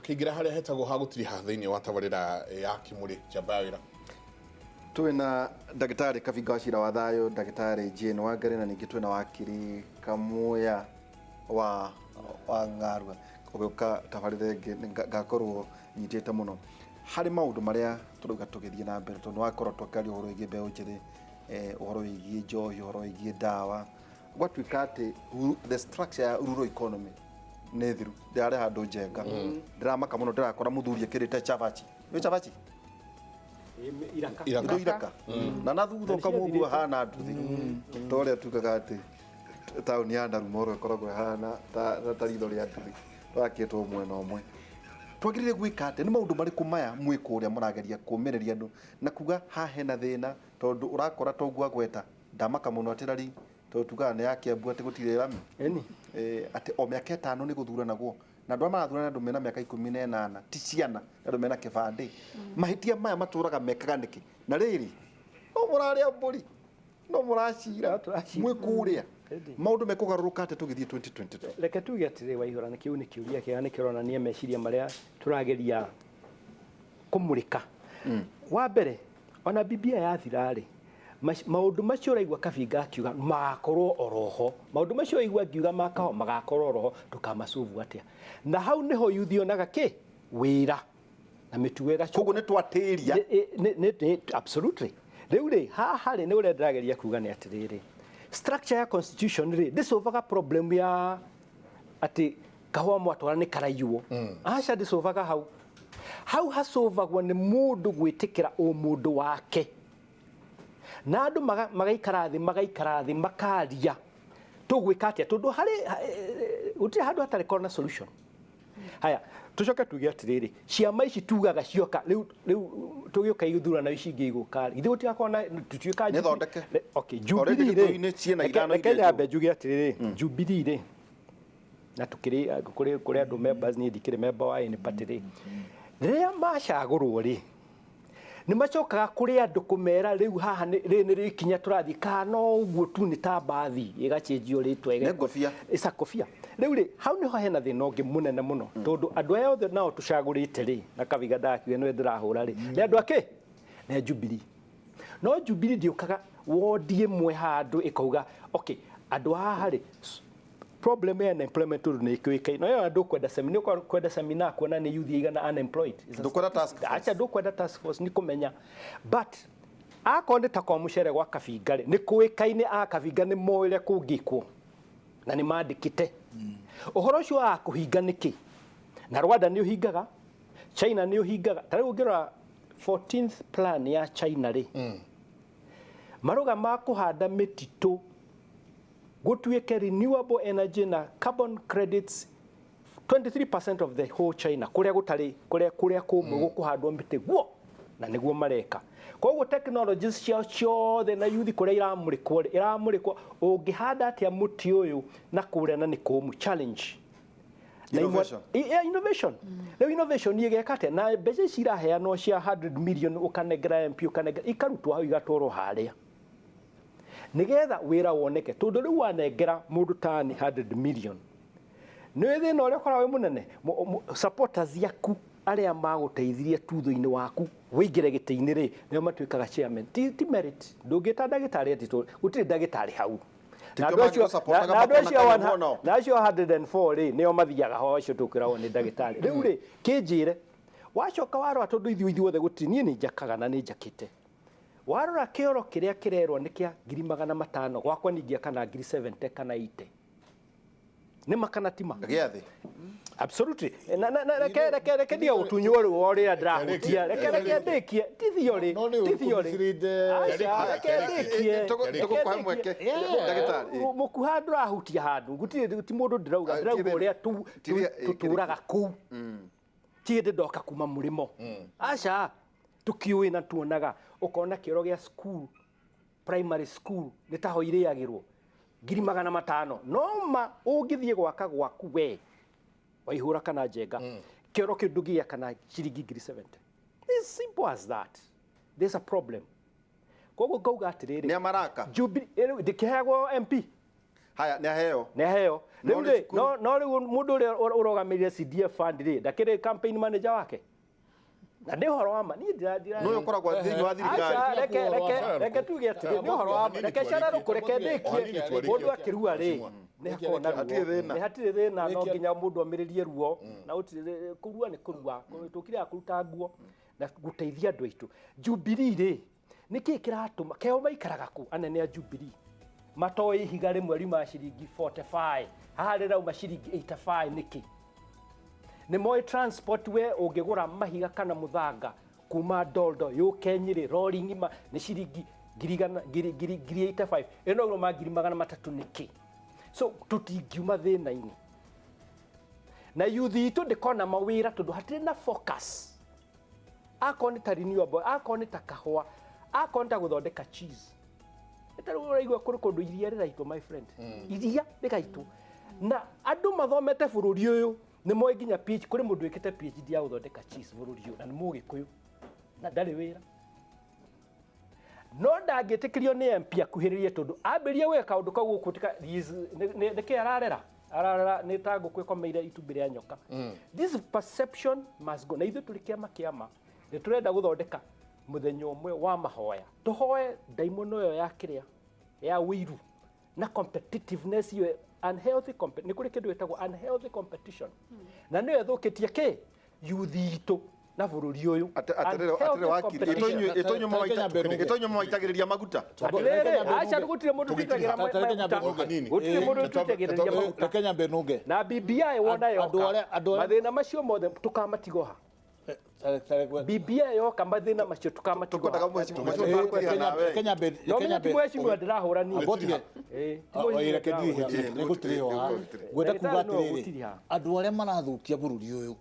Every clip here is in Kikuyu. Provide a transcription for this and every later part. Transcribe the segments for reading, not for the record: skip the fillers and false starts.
Akĩingĩra harĩa hetagwo ha gũtiriha thĩinĩ wa tabarĩra ya Kĩmũrĩ njamba ya wĩra. Twĩna ndagĩtarĩ Kabinga wa Cira wa Thayũ, ndagĩtarĩ Jane Wangari, na ningĩ twĩna wakiri Kamuya wa Ng'arua. Ũgĩũka tabarĩra ĩngĩ ngakorwo nyitĩte mũno harĩ maũndũ marĩa tũrauga tũgĩthiĩ na mbere, tondũ wakorwo tũkĩaria ũhoro wĩgiĩ mbeũ njĩthĩ, ũhoro wĩgiĩ njohi, ũhoro wĩgiĩ ndawa, gwatuĩka atĩ the structure ya rural economy nĩ thiru. Ndĩrarĩ handũ Njenga, ndĩramaka mũno, ndĩrakora mũthuri ekĩrĩte cabaci. Nĩ cabaci? Iraka. Iraka. Indo iraka na thutha ũkamũgua hana nduthi, ta ũrĩa tugaga atĩ taũni ya Narumoro ĩkoragwo ĩhana ta ritho rĩa nduthi, twakĩtwo mwena ũmwe. Twagĩrĩire gwĩka atĩa? Nĩ maũndũ marĩkũ maya mwĩ kũrĩa mũrageria kũmĩrĩria andũ na kuga haha hena thĩna? Tondũ ũrakora toguo agweta, ndamaka mũno atĩ rari, tondũ tugaga nĩ ya Kĩambu atĩ gũtirĩ rami. Ĩni. Atĩ o mĩaka 5 nĩ gũthuranagwo, na andũ arĩa marathurana nĩ andũ mena mĩaka 18, ti ciana, nĩ andũ mena kĩbandĩ. Mahĩtia maya matũraga mekaga nĩkĩ? Na rĩrĩ, no mũrarĩa mbũri, no mũracira. No tũracira. Mwĩ kũrĩa. Ĩndĩ. Maũndũ mekũgarũrũka atĩa tũgĩthiĩ 2022? Reke tuge atĩrĩ, Waihũra, nĩ kĩu nĩ kĩũria kĩega, nĩ kĩronania meciria marĩa tũrageria kũmũrĩka. Wa mbere, ona BBI yathira-rĩ, maũndũ macio ũraigua Kabinga akiuga magakorwo oroho, maũndũ macio ũraigua ngiuga makaho magakorwo oroho, tũkamacubu atĩa? Na hau nĩho yuthi yonaga kĩ wĩra na mĩtugo ĩgacoka. Koguo nĩ twatĩria. Absolutely. Rĩu rĩ, haha rĩ, nĩ ũrĩa ndĩrageria kuga nĩ atĩrĩrĩ, structure ya constitution rĩ, ndĩcovaga problem ya atĩ kahũa mwatwara nĩ karaiywo. Aca, ndĩcovaga hau. Hau hacovagwo nĩ mũndũ gwĩtĩkĩra ũmũndũ wake, na andũ magaikara thĩ makaria tũgwĩka atĩa, tondũ harĩ gũtirĩ handũ hatarĩ korwo na solution. Haya, tucoke tuge atĩrĩrĩ, ciama ici tugaga cioka rĩu tũgĩũka ithurano ici ingĩ igũka rĩ, ithuĩ gũtigakorwo na tũtuĩka Nĩ thondeke. Okay, Already Jubilee rĩ, Gĩkũyũ-inĩ ciĩna ithano reke iria nyambe njuge atĩrĩrĩ, Jubilee rĩ, na tukĩrĩ kũrĩ andũ members, niĩ ndikĩrĩ member wa any party rĩ, rĩrĩa macagũrwo rĩ, nĩ macokaga kũrĩ andũ kũmera rĩu haha rĩrĩ nĩ ikinya tũrathiĩ, kana no ũguo tu nĩ ta mbathi ĩgacĩnjio rĩtwa. Nĩ ngũbia. Ĩca kobia. Rĩu rĩ, hau nĩho hena thĩna ũngĩ mũnene mũno, tondũ andũ aya othe nao tũcagũrĩte rĩ, na Kabiga ndakiuge nĩwe ndĩrahũra rĩ, nĩ andũ akĩ nĩ a Jubilee. No Jubilee ndĩũkaga wondi ĩmwe handũ ĩkauga, okay, andũ haha rĩ, problem ya unemployment, tondũ nĩ ĩkĩũĩkaine no ĩyo, ndũkwenda seminar, nĩ seminar kuona nĩ youth igana unemployed. Ndũkwenda task force. Acha, ndũkwenda task force nĩ kũmenya, but akorwo nĩ ta kwa mũcere gwa Kabinga rĩ, nĩ kũĩkaine a Kabinga nĩ moĩ ũrĩa kũngĩkwo na nĩ mandĩkĩte ũhoro ũcio wa kũhinga nĩkĩ. Na Rwanda nĩ ũhingaga, China nĩ ũhingaga. Ta rĩu ũngĩrora 14th plan ya China rĩ, marauga ma kũhanda mĩtitũ gũtuĩke renewable energy na carbon credits 23% of the whole China, kũrĩa gũtarĩ, kũrĩa kũmũ gũkũhandwo mĩtĩ guo, na nĩguo mareka. Koguo technologies ciao ciothe na yuthi kũrĩa iramũrĩkwo rĩ, iramũrĩkwo ũngĩhanda atĩa mũtĩ ũyũ na kũrĩa na nĩ kũmũ challenge. Na Innovation. Yeah, innovation. Rĩu innovation ĩgeka atĩa na mbeca ici iraheanwo cia 100 million, ũkanengera MP, ũkanengera, ikarutwo hau igatwarwo harĩa nigetha wĩra woneke, tondũ rĩu wanengera mũndũ tani 100 million, nĩ thĩna ũrĩa ũkoragwo wĩ mũnene. Supporters yaku arĩa magũteithirie tutho-inĩ waku wĩingĩre gĩtĩ-inĩ rĩ, nĩo matuĩkaga chairman, ti merit. Ndũngĩta ndagĩtarĩ atĩ gũtirĩ ndagĩtarĩ hau. Na Tikio andũ acio mangĩgũsupportaga na andũ makona acio kanyamũ onao. na acio 104 rĩ, nĩo mathiaga ho, acio tũkwĩragwo nĩ ndagĩtarĩ. Rĩu rĩ, kĩnjĩre wacoka warora, tondũ ithuĩ ithuothe gũtirĩ, niĩ nĩ njakaga na nĩ njakĩte, warora kĩoro kĩrĩa kĩrerwo nĩ kĩa 500,000, gwakwa ningĩ kana ngiri 70 kana 80, nĩ makana tima Gĩa thĩ. Absolutely. Na reke ndige gũtunywo rũo rĩrĩa ndĩrahutia. Reke ndĩkie, ti theory. No nĩ Ti theory. ũkũmĩcirĩte. Aca, reke ndĩkie. Tũgũkũhe mweke. Ndagĩtarĩ. Mũkuha ndũrahutia handũ, gũtirĩ, ti mũndũ ndĩrauga. Ah, Ndĩrauga ũrĩa tũtũraga kũu, ti hĩndĩ ndoka kuma mũrĩmo. Aca, tũkiũĩ na tuonaga, ũkona kĩoro gĩa school, primary school, nĩ taho irĩagĩrwo 500,000, no ma ũngĩthiĩ gwaka gwaku we Waihũra kana Njenga, kĩoro kĩu ndũngĩgĩa kana ciringi ngiri 70. It's simple as that. There's a problem. Koguo ngauga atĩrĩrĩ, Nĩ amaraka. Jubilee ndĩkĩheagwo MP. Haya, nĩ aheo. Nĩ aheo. No Rĩu nĩ rĩ cukuru. no rĩu mũndũ ũrĩa ũrũgamĩrĩire CDF fund rĩ, ndakĩrĩ campaign manager wake, na nĩ ũhoro wa ma niĩ ndira No ũkoragwo thĩinĩ wa thirikari. Aca, reke reke Ũhoro wa- reke tuge atĩrĩ, nĩ ũhoro wa Hanini reke twarĩkie. cararũkũ, reke Hanini ndĩkie. twarĩkie. Mũndũ akĩrua rĩ, Mheshimiwa. nĩ hakoragwo na ruo. Hatirĩ thĩna. Nĩ hatirĩ thĩna, no Rĩkia- nginya mũndũ amĩrĩrie ruo, na gũtirĩ kũrua nĩ kũrua, tũkire kũruta nguo na gũteithia andũ aitũ. Jubilee rĩ, nĩ kĩĩ kĩratũma keo maikaraga kũ anene a Jubilee matoĩ ihiga rĩmwe riuma ciringi 45, haha rĩrauma ciringi 85 nĩkĩ? Nĩ moĩ transport, we ũngĩgũra mahiga kana mũthanga kuma Doldo yũke Nyĩrĩ rori ng'ima nĩ ciringi ngiri igana, ngiri ngiri ngiri 85, ĩno ĩrauma 300,000 nĩkĩ? So tũtingiuma thĩna-inĩ na youth itũ ndĩkona mawĩra tondũ hatirĩ na focus. Akorwo nĩ ta renewable, akorwo nĩ ta kahũa, akorwo nĩ ta gũthondeka cheese, ta rĩu ũraigua kũrĩ kũndũ iria rĩraitwo, my friend, iria rĩgaitwo na andũ mathomete bũrũri ũyũ nĩ moĩ nginya PhD. Kũrĩ mũndũ wĩkĩte PhD ya gũthondeka cheese bũrũri ũyũ na nĩ Mũgĩkũyũ na ndarĩ wĩra, no ndangĩtĩkĩrio nĩ MP akuhĩrĩrie tondũ ambĩrĩrie gwĩka kaũndũ kau gũkũ nĩkĩ ararera ararera nĩ ta ngũkũ ĩkomeire itumbĩ rĩa nyoka. This perception must go. Na ithuĩ tũrĩ kĩama kĩama nĩ tũrenda gũthondeka mũthenya ũmwe wa mahoya, tũhoe ndaimono ĩyo ya kĩrĩa ya wĩiru na competitiveness iyo unhealthy nĩ kũrĩ kĩndũ gĩtagwo unhealthy competition, na nĩyo ĩthũkĩtie kĩ youth itũ na bũrũri ũyũ. Atĩrĩrĩ, Unhealthy atĩrĩrĩ wakiri, competition. ĩtũnyue maitagĩrĩria maguta. Atĩrĩrĩ, aca, gũtirĩ mũndũ Tũgĩtiriha. twitagĩra maguta. O hanini. Gũtirĩ mũndũ twitagĩrĩria maguta. Reke nyambe nunge. Na BBI wona Andũ yoka, arĩa- mathĩna macio mothe tũkamatigo ha? BBI yoka, mathĩna macio tũkamatigo Tũkwendaga ha? mheshimiwa gũtiriha nawe. Reke nyambe. No menya ti mheshimiwa ndĩrahũra niĩ. Ngotige. Ĩĩ, ti mheshimiwa Reke ndĩrahũra. ndirihe, nĩngũtiriha haha. Ngwenda kuga Ndagĩtarĩ nĩwe atĩrĩrĩ, ũgũtiriha. andũ arĩa marathũkia bũrũri ũyũ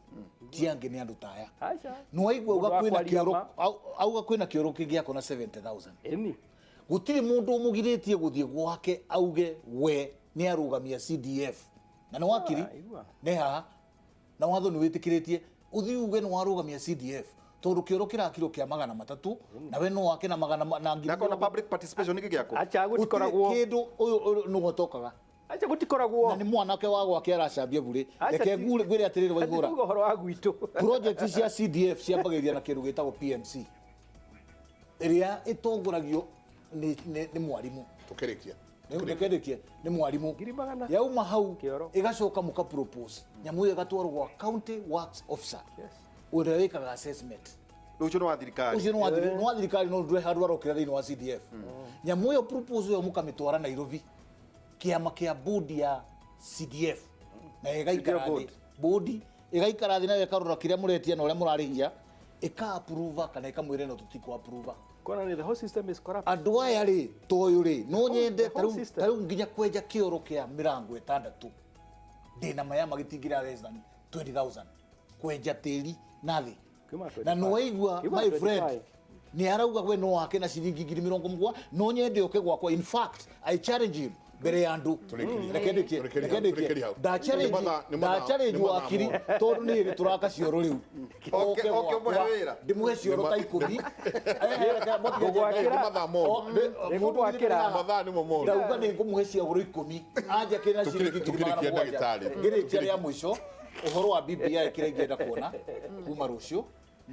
ti angĩ, nĩ andũ ta aya. Aca. Nĩwaigua auga Mũndũ wa kwĩna kwaria kĩoro ma. auga kwĩna kĩoro kĩngĩakwo na 70,000. Ĩni. Gũtirĩ mũndũ ũmũgirĩtie gũthiĩ gwake auge we nĩ arũgamia CDF, na nĩ wakiri. Ah, igua. Nĩ haha na watho nĩ wĩtĩkĩrĩtie ũthiĩ uge nĩ warũgamia CDF, tondũ kĩoro kĩrakirwo kĩa 300 na we no wake na magana na ngiri Na kona public participation nĩ gĩakwo. Aca, Gũtirĩ gũtikoragwo. kĩndũ ũyũ nĩwe ũtokaga. Aca, gũtikoragwo. Na nĩ mwanake wa gwake aracambia burĩ. Aca, Reke ngwĩre atĩrĩrĩ, Waihũra, Tuga ũhoro wa gwitũ. Project cia CDF ciambagĩrĩria na kĩndũ gĩtagwo PMC ĩrĩa ĩtongoragio nĩ mwarimũ. Tũkĩrĩkia. Reke nĩ mwarimũ. 100,000. Yauma hau, Kĩoro. ĩgacoka mũka propose nyamũ ĩyo ĩgatwarwo gwa county works officer ũrĩa wĩkaga assessment. Rĩu ũcio nĩ wa thirikari. Ũcio nĩ wa thirikari, no ndũre handũ arokĩra thĩinĩ wa CDF. Nyamũ ĩyo, proposal ĩyo, mũkamĩtwara Nairobi kĩama kĩa board ya CDF na ĩgaikara CDF thĩ. Board. Board ĩgaikara thĩ nayo ĩkarora kĩrĩa mũretia na ũrĩa mũrarĩhia, ĩka approve kana ĩkamwĩra ĩno tũtikũ approve. Kona ni the whole system is corrupt. Andũ aya rĩ, toyũ rĩ, no nyende The whole tarĩu system. tarĩu nginya kwenja kĩoro kĩa mĩrango ĩtandatũ ndĩna maya magĩtingĩra less than 20,000 kwenja tĩri na thĩ. Kiuma 25. Na nĩwaigua, Kiuma my friend, 25. nĩ arauga we no wake na ciringi 70,000. No nyende oke gwakwa. In fact, I challenge him mbere ya andũ. Tũrĩkĩrie. Reke ndĩkie. Tũrĩkĩrie Reke hau, ndĩkie. tũrĩkĩrie hau. Nda challenge Nĩ mathaa- nĩ mathaa- nda challenge nĩ mathaa wakiri mothe. tondũ nĩ hĩndĩ tũraka cioro rĩu. Oke- oke ũmũhe wĩra. Ndĩmũhe cioro ta 10. Ngũgwakĩra. Nĩ mathaa mothe. Nĩngũgwakĩra. Mathaa nĩmo mothe. Ndauga nĩ ngũmũhe ciagũrũ 10 anjakĩre na ciringi Tũkĩrĩkia 700,000. ndagĩtarĩ. Ngĩrĩkia rĩa mũico ũhoro wa BBI, kĩrĩa ingĩenda kuona kuma rũciũ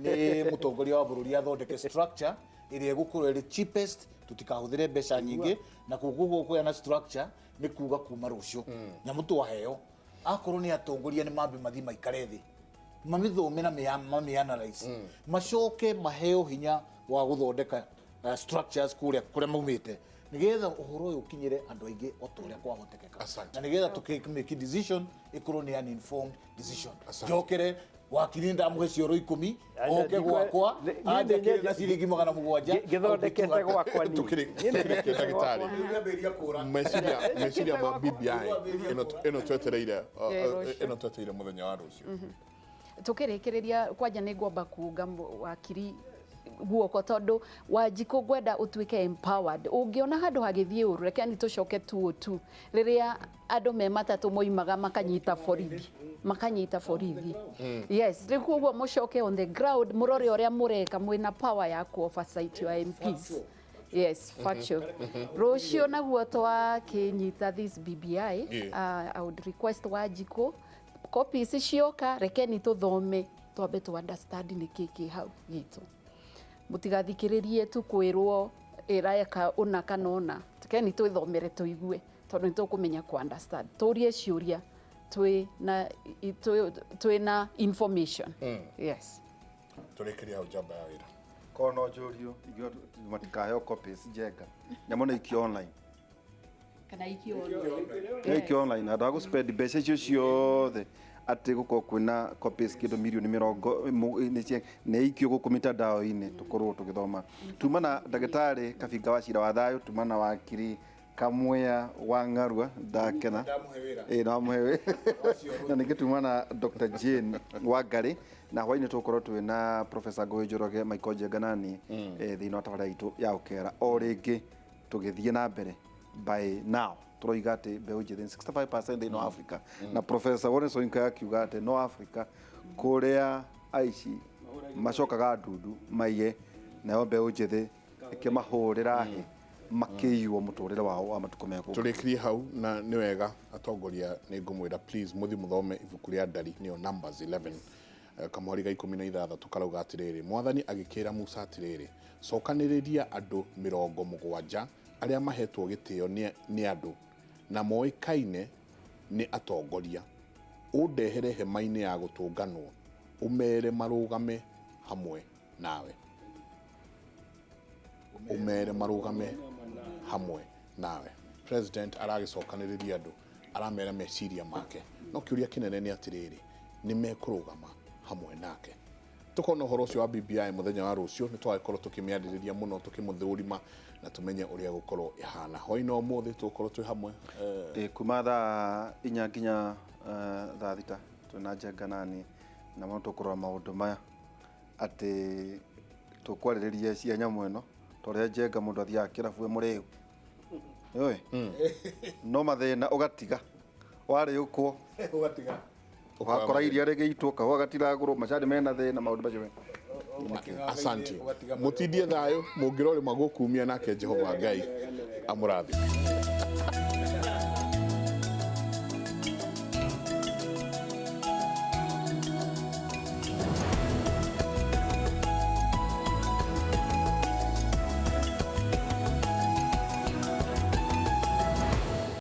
nĩ mũtongoria wa bũrũri athondeke structure ĩrĩa ĩgũkorwo ĩrĩ cheapest, tũtikahũthĩre mbeca nyingĩ, na koguo gũkũgĩa na structure nĩ kuga kuma rũciũ nyamũ twaheo akorwo nĩ atongoria nĩ mambe mathiĩ maikare thĩ mamĩthome na mamĩ-analyze, macoke maheo hinya wa gũthondeka structures kũrĩa kũrĩa maumĩte, nĩgetha ũhoro ũyũ ũkinyĩre andũ aingĩ o ta ũrĩa kwahotekeka. Asante. Na nĩgetha tũkĩ make decision ĩkorwo nĩ an informed decision. Asante. Njokere wakiri, ndamũhe cioro 10 Aca, oke gwakwa niĩ anjakĩre na ciringi 700. Ngĩthondekete gwakwa niĩ. Tũkĩrĩkia ndagĩtarĩ. Nĩambĩrĩria kũra. Meciria ma BBI ĩno twetereire Yeah, rũciũ. ĩno twetereire mũthenya wa rũciũ. Tukirikiria kwanja nĩ ngwamba kuga wakiri guoko tondu Wanjikũ ngwenda ũtuĩke empowered. Ũngĩona handũ hagĩthiĩ ũru, reke ni tũcoke tu tu rĩrĩa andũ me matatũ moimaga makanyita borithi, makanyita borithi, yes. Rĩu koguo mũcoke on the ground, mũrore ũrĩa mũreka, mwĩna power ya ku oversight your MPs. Yes, factual. Rũciũ naguo twakĩnyita this BBI. I would request Wanjikũ copies cioka, rekeni tũthome, twambe tu understand nĩ kĩ kĩ hau gitũ. Mũtigathikĩrĩrie tu kwĩrwo ĩreka ũna kana ũna, rekeni twĩthomere tũigue, tondũ nĩ tũkũmenya ku understand, tũrie ciũria twĩ na information. Yes. Tũrĩkĩria hau, njamba ya wĩra. Korwo no njũrio ingiuga matikaheo copies njenga nyamũ nĩ ikio online. Kana ikio. Nĩ ikio online handũ ha gũspend mbeca icio ciothe atĩ gũkorwo kwĩna copies kĩndũ mirioni mĩrongo nĩ ikio gũkũ mitandao-inĩ, tũkorwo tũgĩthoma. Tuma na ndagĩtarĩ Kabinga wa Cira wa Thayũ, tuma na wakiri Kamwea wa Ng'arua, ndakena. Ndamũhe wĩra. Ĩĩ, no wĩra. Na ningĩ tuma na Dr. Jane Wangari, na hwainĩ tũgũkorwo twĩna Professor Ngũgĩ Njoroge, Michael Njenga nani thĩinĩ wa tabarĩra itũ ya ũkera o rĩngĩ tũgĩthiĩ na mbere. By now tũroiga atĩ mbeũ njĩthĩ 65% thĩinĩ wa Africa, na Professor Wole Soyinka akiuga atĩ no Africa kũrĩa aici macokaga ndundu maiye, nayo mbeũ njĩthĩ ĩkĩmahũrĩra hĩ makĩiywo mũtũrĩre wao wa matukũ megũka. Tũrĩkirie hau, na nĩ wega atongoria, nĩ ngũmwĩra, please, mũthi mũthome ibuku rĩa Ndari, nĩyo Numbers 11, kamwari ga 16, karauga atĩrĩrĩ, Mwathani agĩkĩra Musa atĩrĩrĩ, cokanĩrĩria andũ 70 arĩa mahetwo gĩtĩo nĩ andũ na moĩkaine nĩ atongoria, ũndehere hema-inĩ ya gũtũnganwo, ũmere marũgame hamwe nawe, ũmere marũgame hamwe nawe. President aragĩcokanĩrĩria andũ, aramera meciria make, no kĩũria kĩnene nĩ atĩrĩrĩ, nĩ mekũrũgama hamwe nake? Tukona ũhoro ũcio wa BBI mũthenya wa rũciũ, nĩ twagĩkorwo tũkĩmĩarĩrĩria mũno, tũkĩmũthũrima na tũmenye ũrĩa gũkorwo ĩhana. Hwaĩ-inĩ wa ũmũthĩ tũgũkorwo twĩ hamwe. Kuma thaa 4 nginya thaa 6 twĩna Njenga nani, na mũno tũkũrora maũndũ maya atĩ tũkwarĩrĩria cia nyamũ ĩno, ta ũrĩa Njenga mũndũ athiaga kĩrabu e mũrĩu. Nĩũĩ no mathĩna ũgatiga warĩũkwo. Ũgatiga. Ũgakora iria rĩgĩitwo, kahũa gatiragũrwo, macani mena thĩna, maũndũ macio. Asante. Ũgatiga. Mũtindie thayũ, mũngĩrorĩma gũkumia nake Jehova Ngai amũrathime.